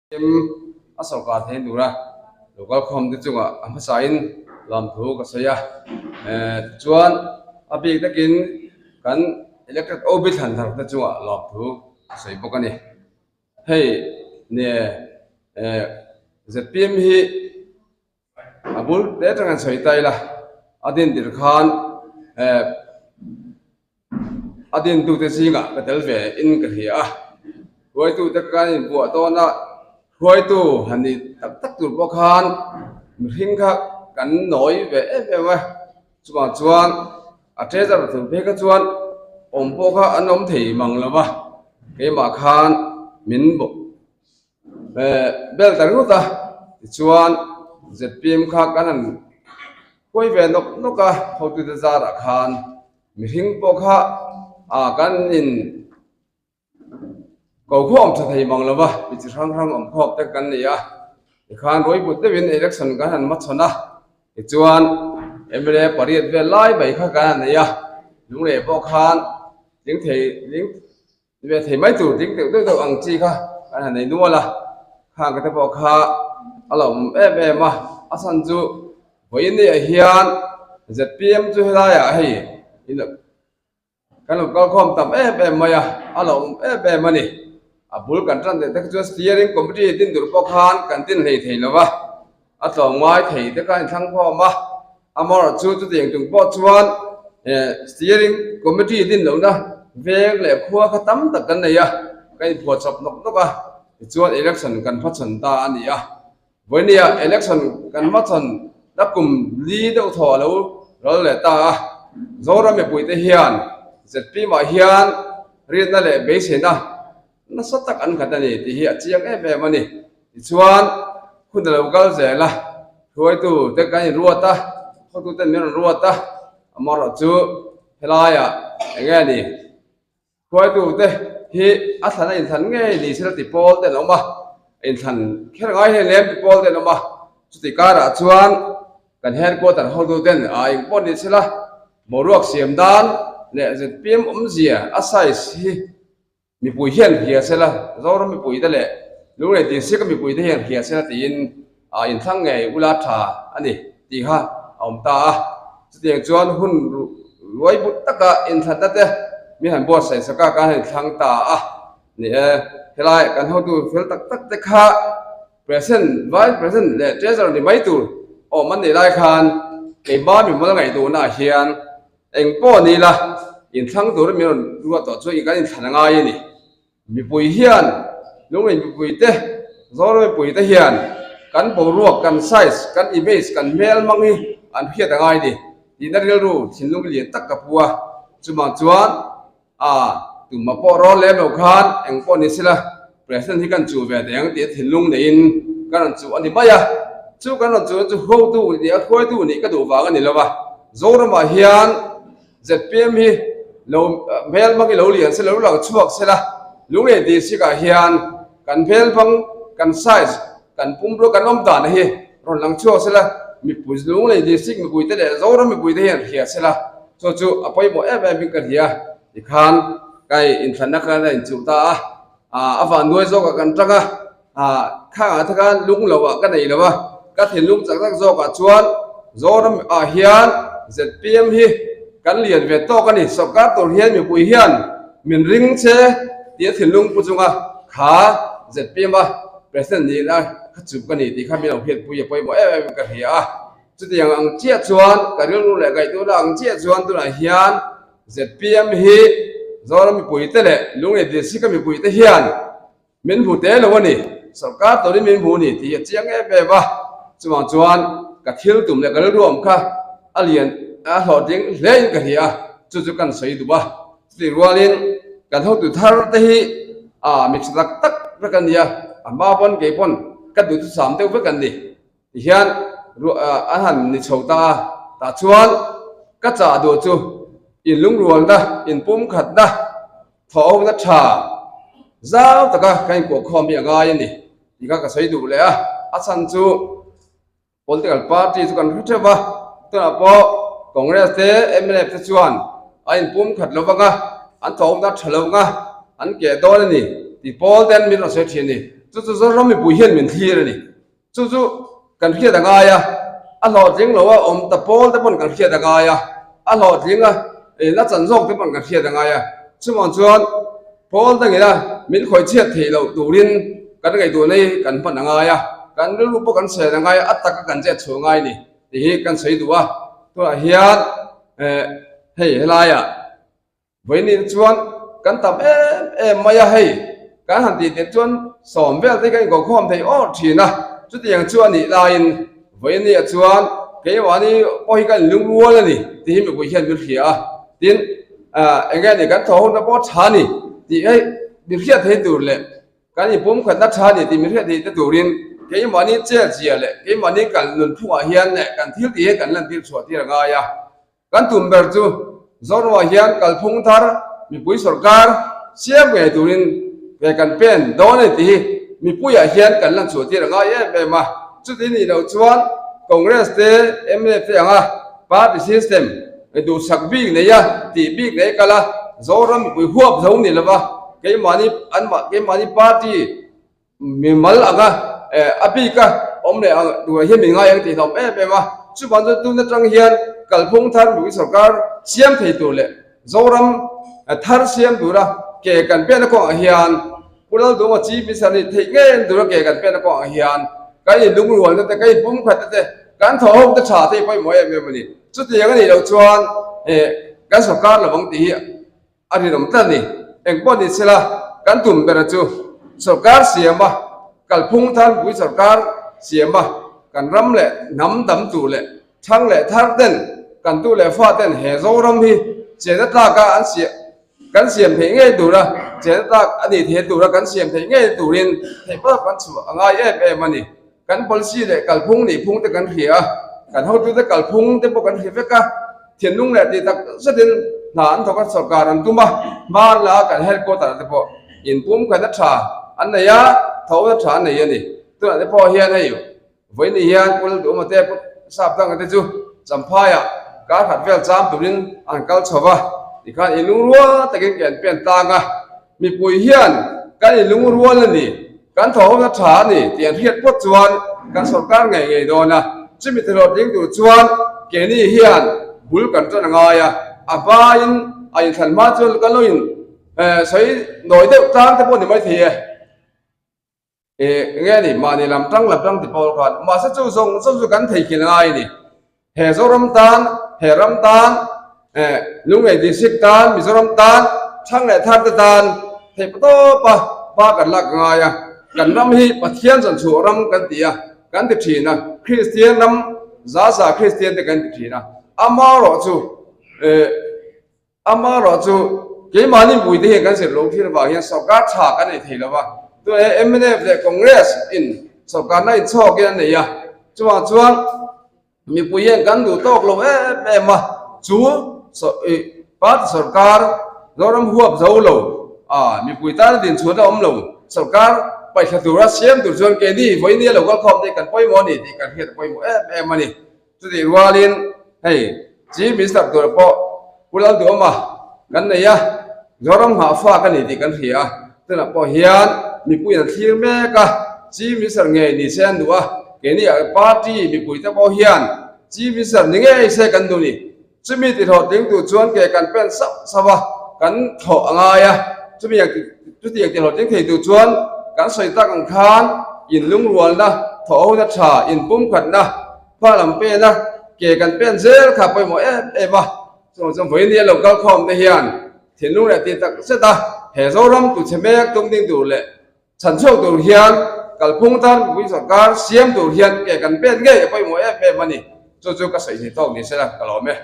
A sawrkar thei tura lo kal khawm te chungah a hmasain lamthu ka sawi a, tichuan a bik takin kan elected OB thlan thar te chungah lamthu ka sawi bawk a ni. Hei ne zpm hi a bul te atang an sawi ta ila a din tir khan A dintute zingah ka tel ve in ka hria a, hruaitute ka kan inbuah dawn a, hruaitu han ni tak tak tur pawh khan mihring kha kan nawi ve em em a, chuvang chuan a treasurer tur phei kha chuan awm pawh kha an awm thei mang lo va, keimah khan min bel ta ringawt a, tichuan zpm kha kan han huai ve nawk nawk a, hotute zarah khan mihring pawh kha ah kan in ko khawm tha thei mang lo va, mi chi hrang hrang awm khawp te kan nei a, tikhan rawiput deuhin election kan han hmachhawn a, tichuan mla pariat vel lai mai kha kan han nei a, lunglei pawh khan tling thei tling Ve thei mai tur ding deuh deuh deuh ang chi kha kan han nei nual a, khang te pawh kha a lo awm em em a, a chhan chu vawiin ni ah hian zpm chu helaiah hei kan lo kal khawm tam em em mai a, a lo awm em em a ni. A bul kan tan leh te kha chuan steering committee din tur pawh khan kan din hlei thei lo va, a tlawmngai thei te kha a inthlang khawm a. Amaherawh chu chutiang tum pawh chuan steering committee din lohna veng leh khua kha tam tak kan nei a, kan inphuahchawp nawk nawk a, tichuan election kan hmachhawn ta a ni a. Vawinia election kan hmachhawn na kum li deuh thaw a lo ral leh ta a, Zoram mipuite hian zpm ah hian rinna leh beiseina nasa tak an nghat a ni tih hi a chiang em em a ni. Tichuan, hun a lo kal zel a, hruaitu te kan inruat a, hotu ten min rawn ruat a, amaherawh chu helaiah eng nge ni, hruaitu te hi a thlan a inthlan ngei ni sela ti pawl te an awm a, inthlan kher ngai hlen lem ti pawl te an awm a, chuti karah chuan kan headquarter hotu ten a engpawh ni sela boruak siam dan leh zpm awmzia a size hi Mipui hian hria sela, Zoram mipuite leh Lunglei District-a mipuite hian hria sela tiin a inthlang ngei ula tha a ni tih kha a awm ta a. Chutiang chuan hun ruai but taka inthlanna te min han buatsaih sak a, kan han inthlang ta a ni e. Helai kan hotu fel tak tak te kha President, Vice President leh Treasurer ni mai tur awm an nih lai khan keimah mimal ngaihtuahnaah hian Eng pawh ni la, inthlang turin min rawn ruat tawh chu kan inthlan a ngai a ni. Mipui hian, Lunglei mipuite, Zoram mipuite hian kan boruak, kan size, kan image, kan hmel hmang hi an hriat a ngai a ni tihna rilru thinlung lian tak ka pu a. Chumah chuan a tumah pawh rawl lem lo khan eng pawh ni sela President hi kan chuh ve teh ang tih thinlung neiin kan rawn chuh a ni mai a. Chu kan rawn chuhna chu hotu nih a hruaitu nih ka duh vang a ni lo va. Zoramah hian zpm hi lo hmel hmang hi lo lian sela lo lang chhuak sela Lunglei district ah hian kan hmel hmang kan size kan pumrua kan awm dan hi rawn lang chhuak sela mipui Lunglei district mipuite leh Zoram mipuite hian hria sela chu chu a pawimawh em em in ka hria tikhan kai inthlanna khan a inchuh ta a a vanduai zawkah kan tang a khangah te khan lung loh ah ka nei lo a ka thinlung chak tak zawkah chuan Zoram ah hian zpm hi kan lian ve tawk a ni sawrkar tur hian mipui hian min ring che tih a thinlung pu chunga kha zpm a president nihna kha chup ka ni tih kha min lo hriatpui a pawimawh em em ka hria a. Chutiang ang chiah chuan ka rilru leh ngaihtuahna ang chiah chuan tunah hian zpm hi Zoram mipuite leh Lunglei District-a mipuite hian min hmu te lo a ni, sawrkar turin min hmu a ni tih hi a chiang em em a. Chuvang chuan ka thil tum leh ka rilru awm kha a lian a hlawhtling hlein ka hria a, chu chu kan sawi duh a. Chutih rualin kan hotu thar te hi a mi tha tak tak vek an ni a, a hma pawn kei pawn ka duhthusam deuh vek an ni. Tihian an han ni chho ta a, tah chuan ka chah duh chu in lungrualna, in pumkhatna, thawhawmna tha zau taka ka inkuah khawm hi a ngai a ni tih kha ka sawi duh leh a. A chhan chu political party chu kan hre theuh a, tunah pawh Congress te, mnf te chuan a inpumkhat lo vang a, an thawhawmna tha lo vang a, an keh dawn a ni tih pawl ten min rawn sawi thin a ni. Chu chu Zoram mipui hian min thlir a ni. Chu chu kan hriat a ngai a, a hlawhtling lo a awm ta pawl te pawn kan hriat a ngai a, a hlawhtling a la chan zawk te pawn kan hriat a ngai a. Chuvang chuan pawl dangin a min khawih chhiat theih loh turin kan ngaihtuahna hi kan hman a ngai a, kan rilru pawh kan chhen a ngai a, a taka kan chet chhuah a ngai a ni tih hi kan sawi duh a. Tunah hian hei helaiah. Vawiin chuan kan tam em em mai a, hei kan han tih tirh chuan sawm vel te kan inkokhawm thei awr thin a, chutiang chu a nih laiin vawiin chuan keimahni pawh hi kan inlungrual a ni tih hi mipui hian min hria a, tin eng nge ni kan thaw hunna pawh tha a ni tih hei min hriat thei tur leh kan inpumkhatna tha a ni tih min hriat thei te turin keimahni chet zia leh keimahni kal nunphungah hian leh kan thil tih hi kan lantir chhuah tir a ngai a. Kan tum ber chu Zoramah hian kalphung thar mipui sawrkar siam ngei turin ve kan pen dawn a ni tih hi mipuiah hian kan lan chhuah tir a ngai em em a. Chuti nih loh chuan Congress te mnf te anga party system duhsak bik nei a tih bik nei kal a Zoram mipui huap zo ni lova keimahni anmah keimahni party Mimal anga a bik a awm leh ang turah hian min ngai ang tih hlauh em em a, chuvang chuan tun atang hian kalphung thar mipui sorkar siam thei tur leh Zoram thar siam tura ke kan penna kawngah hian Pu Lalduhawma Chief Minister nih theih ngei ang tura ke kan penna kawngah hian kan inlungrualna te, kan inpumkhatna te, kan thawhawm te tha te hi pawimawh em em a ni. Chutiang a nih loh chuan kan sorkar lovang tih hi A rinawm tlat a ni. Engpawh ni sela, kan tum ber chu sorkar siam a, kalphung thar mipui sorkar siam a, kan ram leh hnam dam tur leh thang leh thar ten, kan tu leh fa ten he Zoram hi chena tlaka an siam kan siam theih ngei tura chena tlak a nih theih tura kan siam theih ngei turin theihpawp kan chhuah a ngai em em a ni. Kan policy leh kalphung nihphung te kan hria a, kan hotute kalphung te pawh kan hria vek a, thinlung leh tih tak zetin hna an thawk a, sorkar an tum a, hma an la a, kan headquarter te pawh inpum khat a tha an nei a, tho na tha an nei a ni. Tunah te pawh hian hei vawiin hian Pu Lalduhawma te Pu Sapdanga te chu Champhaiah kar khat vel cham turin an kal chho va, tikhan inlungrual takin ke an pen tlang a, mipui hian kan inlungrual a ni. Kan thawhawmna tha a ni tih an hriat phawt chuan kan sorkar ngei ngei dawn a, chumi thelawt ding tur chuan keini hian bul kan tan a ngai a, a hmain a inthlan hma chuan kan lo in sawi nawi deuh tlang te pawh ni maithei e. Eng nge ni mahni lam tang lam tang ti pawl khan mahse chu zawng zawng chu kan theihnghilh a ngai a ni. He Zoram tan, he ram tan, Lunglei District tan, Mizoram tan, Thang leh Thar te tan theih tawp a hma kan lak a ngai a. Kan ram hi Pathian chanchhuah ram kan ti a, kan ti thin a, Kristian ram za za Kristian te kan ti thin a. Amaherawhchu, Amaherawhchu, keimahni mui te hian kan zir lo thin avang hian sorkar tha kan nei thei lo va. Tunah hian mnf leh Congress in sorkarna inchhawkin an nei a, chuvang chuan mipui hian kan duh tawk lo em em a, chu party sorkar Zoram huap zo lo, mipui tana dinchhuahna awm lo sorkar paihthla tura siam tur chuan keini vawinia lo kalkhawm te hi kan pawimawh a ni tih kan hriat a pawimawh em em a ni. Chutih rualin hei Chief Minister tur pawh Pu Lalduhawma kan nei a, Zoram nghahfa ka ni tih kan hria a, tunah pawh hian mipuiin an thlir mek a, Chief Minister ngei ni se an duh a, keini party mipuite pawh hian Chief Minister ni ngei se kan duh ni. Chumi tihlawhtling tur chuan ke kan pen sauh sauh a, kan thlawh a ngai a, chumi ang chutiang tihlawhtling thei tur chuan kan sawi tak ang khan inlungrualna, thawhhona tha, inpumkhatna, Hma lam pen a, ke kan pen zel kha pawimawh em em a, chuvang chuan vawiin lo kal khawm te hian thinlung leh tih tak zet a, he Zoram tu chhe mek tum ding tur leh chhan chhuak tur hian kalphung tan mipui sorkar siam tur hian ke kan pen ngei a pawimawh em em a ni, chu chu ka sawi thei tawk ni se la ka lawm e.